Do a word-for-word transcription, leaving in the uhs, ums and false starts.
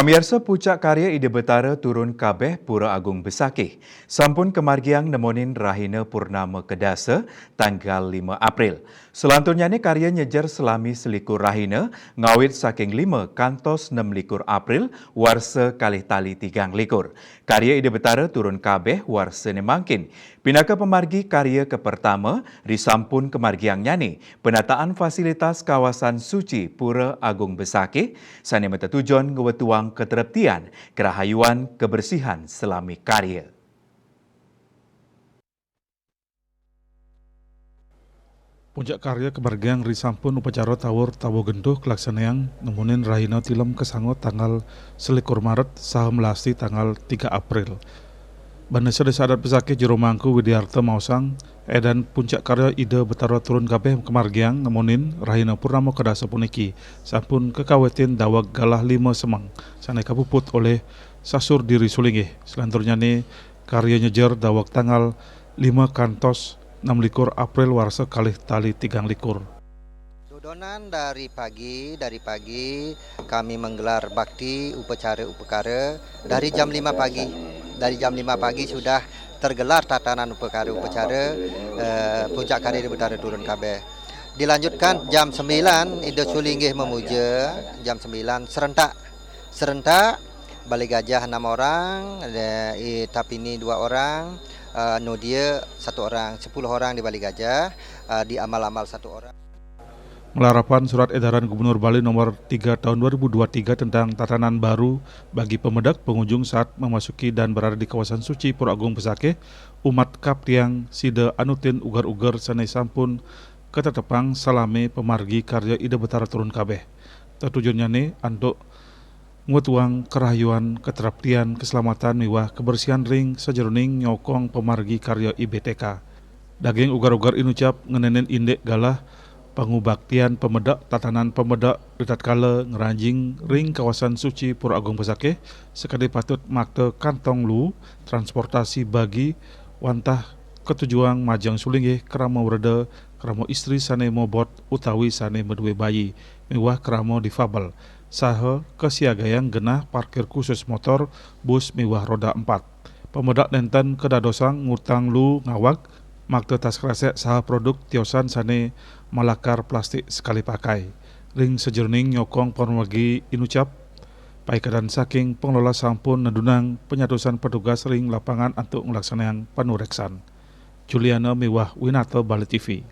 Pamiarsa, puncak karya Ida Betara turun kabeh Pura Agung Besakih sampun kamargiang nemonin rahina purnama kedasa tanggal lima April. Selanturnyane karya nyejer selami selikur rahina ngawit saking lima kantos nem likur April warsa kalih tali tigang likur. Karya Ida Betara turun kabeh warsane mangkin. Pinaka pamargi karya kapertama risampun kamargiangnyane penataan fasilitas kawasan suci Pura Agung Besakih sane matetujon ngwetuang katreptian, kerahayuan, kebersihan selami karya. Puncak karya kamargiang risampun upacara tawur tawa gentuh kalaksanayang nemonin rahina tilem kasanga tanggal selikur Maret saha melasti tanggal tiga April. Bana Desa Adat Besakih Jero Mangku Widiarta maosang, edan puncak karya Ida Betara turun kabeh kamargiang nemonin rahina purnama kedasa puniki sampun kakawitin daweg galah lima semeng sane kapuput olih sasur diri sulinggih. Selanturnyane karya nyejer daweg tanggal lima kantos enam likur April warsa kalih tali tigang likur. Dodonan dari pagi, dari pagi kami menggelar bakti upacara upakara dari jam lima pagi. Dari jam lima pagi sudah tergelar tatanan upakara upacara, eh, puncak karya Ida Betara turun kabeh. Dilanjutkan jam sembilan Ida Sulinggih memuja, jam sembilan serentak. Serentak, Balai Gajah enam orang, ada I Tapini dua orang, eh, Nodia satu orang, sepuluh orang di Balai Gajah, eh, di Amal-Amal satu orang. Melarapan surat edaran Gubernur Bali nomor tiga tahun dua ribu dua tiga tentang tatanan baru bagi pemedek pengunjung saat memasuki dan berada di kawasan suci Pura Agung Besakih, umat kaptiang sida anutin uger-uger sane sampun katetepang salami pamargi karya Ida Betara turun kabeh. Tetujonnyane antuk ngwetuang kerahayuan, keteraptian, keselamatan miwah kebersihan ring sajeroning nyokong pamargi karya I B T K. Daging uger-uger inucap ngenenin indik galah pangubaktian pamedek tatanan pamedek ritatkala ngranjing ring kawasan suci Pura Agung Besakih, sakadi patut makta kantong lu, transportasi bagi, wantah katujuang majeng sulinggih krama wreda, krama istri sane mobot utawi sane madue bayi, miwah krama difabel, saha kasiagayang genah parkir khusus motor, bus miwah roda empat. Pamedek nenten kadadosang ngutang lu ngawag, makta tas kresek saha produk tiosan sane malakar plastik sekali pakai. Ring sajeroning nyokong pamargi inucap, paiketan saking pengelola sampun nedunang panyatusan petugas ring lapangan antuk nglaksanayang panureksan. Juliana miwah Winata, Bali T V.